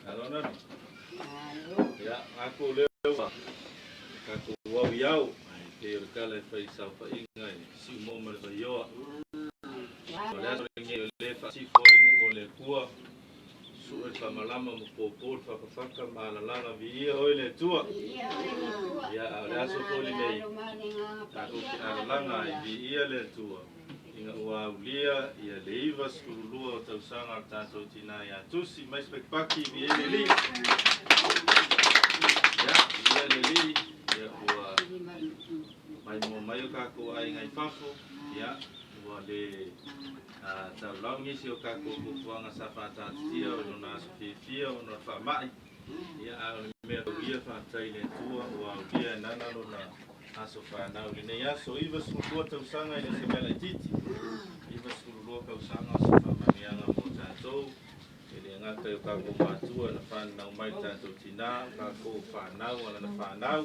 Alo nana. Ia, ngaku lea ua tatou au i ao, ai pei o le tala e fai i saofaiga i Siumoo ma le Vaioa. O le aso lenei o lea e faasifo ai le nuu o le Atua, sue le faamalama ma popo le fafafaka ma alalala viia oe le Atua. Ia, a o le aso foi lenei, tatou te alalaga ai viia le Atua ina ua aulia ia le 92 o tausaga o le tatou tinā ia Tusi mai Sepakipaki viia le Alii. Ia, viia le Alii, ia ua maimoa mai o tatou aiga i fafo, ia ua le taulau nisi o tatou fuafuaga sa faataatitia o lona aso fiafia ona o le faamai. Ia, a o le mea taulia faafetai i le Atua ua aulia e nana lona aso fanau i lenei aso. 92 tausaga e le o se mea laitiiti. 92 tausaga o se faamanuiaga mo tatou. E le gata i o tatou matua na fananau mai le tatou tinā, o tatou fanau a lana fanau,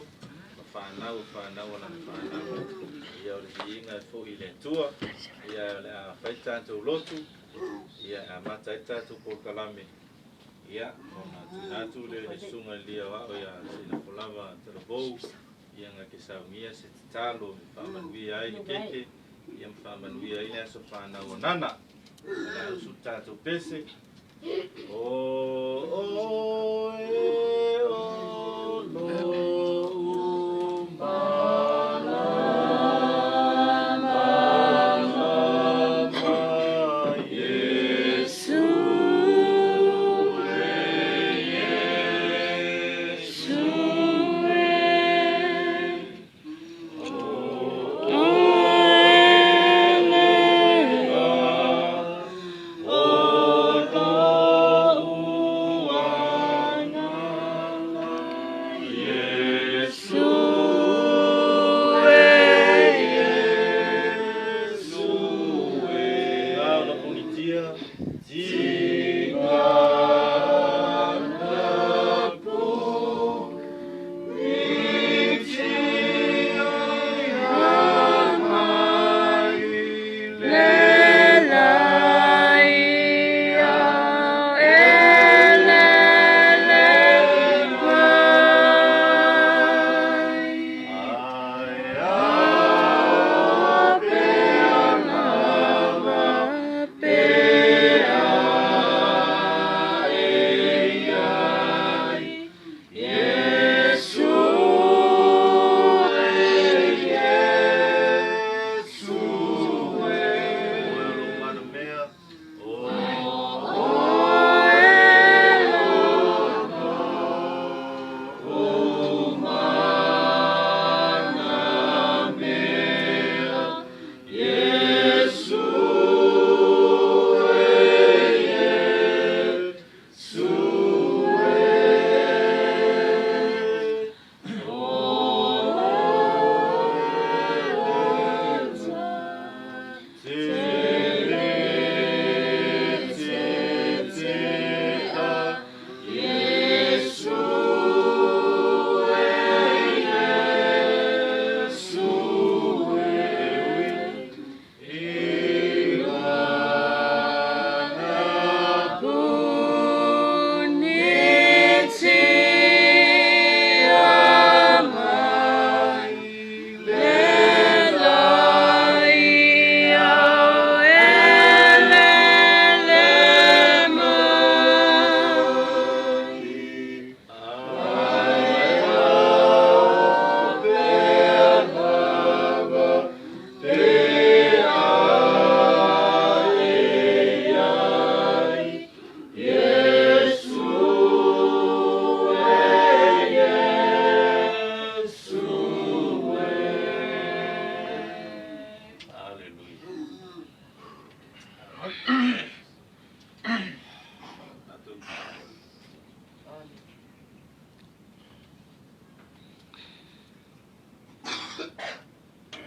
ma fanau o fanau a lana fanau. Ia, o le viiga e foi i le Atua. Ia, o le a fai le tatou lotu, ia, e amata ai le tatou polokalame. Ia, ona tuuina atu lea i le susuga i le Lia o Ao ia Sinafolava Talavou, ia na te saunia se tatalo e faamanuia ai le keke, ia ma faamanuia ai le aso fanau o Nana. O le a usu le tatou pese. O oe o lou malama, Iesu e, Iesu e.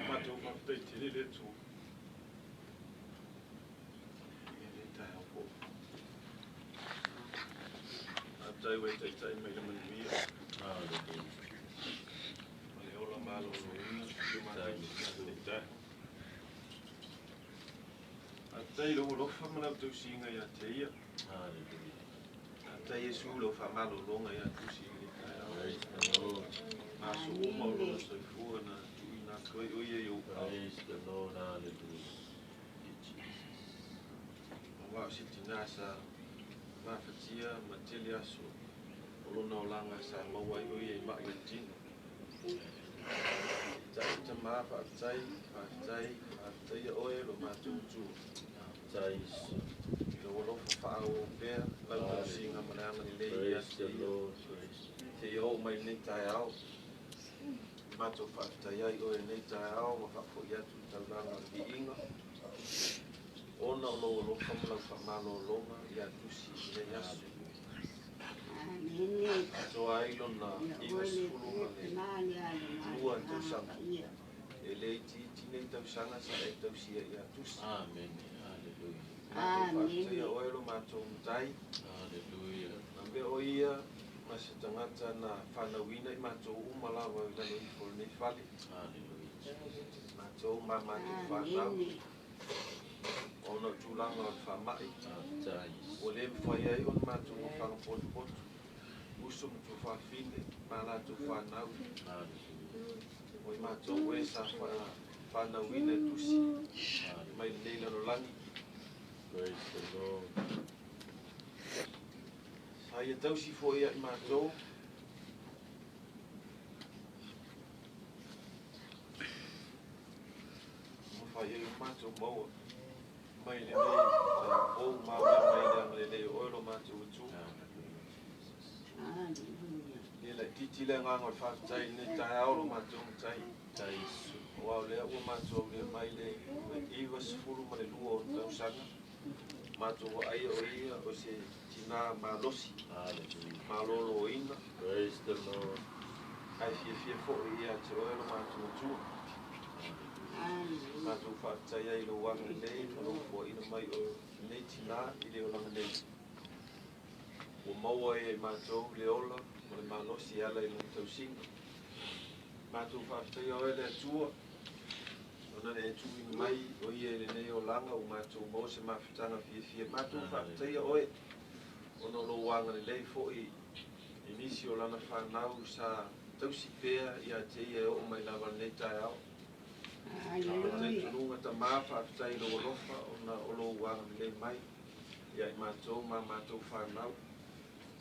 Matou faafetai tele le Atua i lenei taeao fou. Faafetai ua e taitai mai le manuia. Ma le ola maloloina i o matou taitai. Faafetai i lou alofa ma lau tausiga ia te ia. Faafetai Iesu i lau faamalologa ia Tusi i le taeao. Praise the Lord. Aso uma o lona soifua na tuuina atu ai o ia i ou aao. Praise the Lord. Hallelujah. Thank you, Jesus. Aua o se tinā sa mafatia ma tele aso o lona olaga sa maua ai o ia i ma'i o le tino. Peitai tamā, faafetai, faafetai, faafetaia oe lo matou Atua. Faafetai Iesu. I lou alofa faaauau pea, lau tausiga ma le agalelei ia Praise te the ia. Lord. Praise. Seia oo mai lenei taeao, matou faafetai ai oe i lenei taeao ma faafo'i atu le taulaga o le viiga, ona o lou alofa ma lau faamalologa ia Tusi i lenei aso. Atoa ai lona 92 tausaga. E le itiiti nei tausaga sa e tausia ia Tusi. Amen. Hallelujah. Matou faafetaia oe lo matou Matai. Hallelujah. Na mea o ia ma se tagata na fanauina i matou uma lava i lalo ifo o lenei fale. Hallelujah. Jesus. Matou ma matou fanau, ona o tulaga o le faamai, Faafetai Iesu. ua le mafai ai ona matou ofaga potopoto, uso ma tuafafine ma latou fanau. Hallelujah. O i matou e sa fanauina e Tusi Hallelujah. mai lenei lalolagi. Praise the Lord. Sa ia tausi foi ia i matou, mafai ai ona matou maua mai lenei taupou ma mea mai le agalelei o oe lo matou Atua. Hallelujah. Jesus. Ia laitiiti le agaga o le faafetai i lenei taeao lo matou Matai. Faafetai Iesu. Aua o lea ua matou aulia mai le 92 o tausaga. Matou vaaia o ia o se tinā malosi, Hallelujah. malōlōina, Praise the Lord. ae fiafia foi ia te oe lo matou Atua. Hallelujah. Matou faafetai ai i lou agalelei ma lou foaina mai o lenei tinā i le olaga nei. Ua maua ai e matou le ola ma le malosi e ala i lana tausiga. Matou faafetaia oe le Atua, ona na e tuuina mai o ia i lenei olaga ua matou maua se mafutaga fiafia. Matou faafetaia oe, ona o lou agalelei foi i nisi o lana fanau sa tausi pea ia te ia e oo mai lava lenei taeao. Talitonuga tamā, faafetai i lou alofa ona o lou agalelei mai ia i matou ma matou fanau.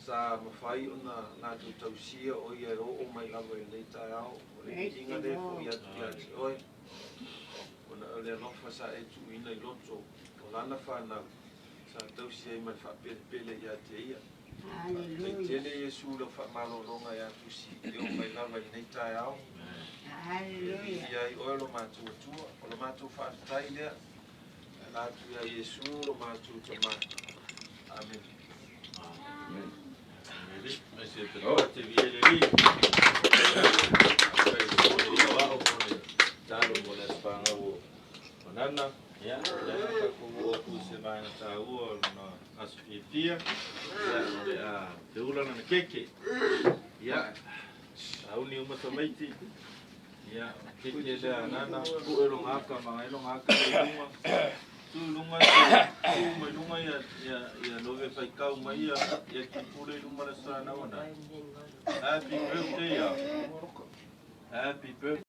Sa mafai ona latou tausia o ia e oo mai lava i lenei taeao. O le viiga lea fo'i atu ia te oe, ona o le alofa sa e tuuina i loto o lana fanau, sa tausi ai ma le faapelepele ia te ia. Faafetai tele Iesu i lau faamalologa ia Tusi e oo mai lava i lenei taeao. E viia ai oe lo matou Atua. O le matou faafetai lea, e ala atu ia Iesu lo matou Tamā. Amene. Amen. Amen. Te vie le li. Talo mo le aso o Manana. Ia, le ka ko o ku se vaega tāua o lona aso fiafia. Ia, o le a te ula na keke. Ia, auni uma tamaiti. Ia, keke lea nana, ku e longa aka, ma e longa aka i lunga. Tu lunga, tu mai lunga ia, ia, ia love whaikau mai ia, ia ki pule i luma le sa na ona. Happy birthday, ya. Happy birthday.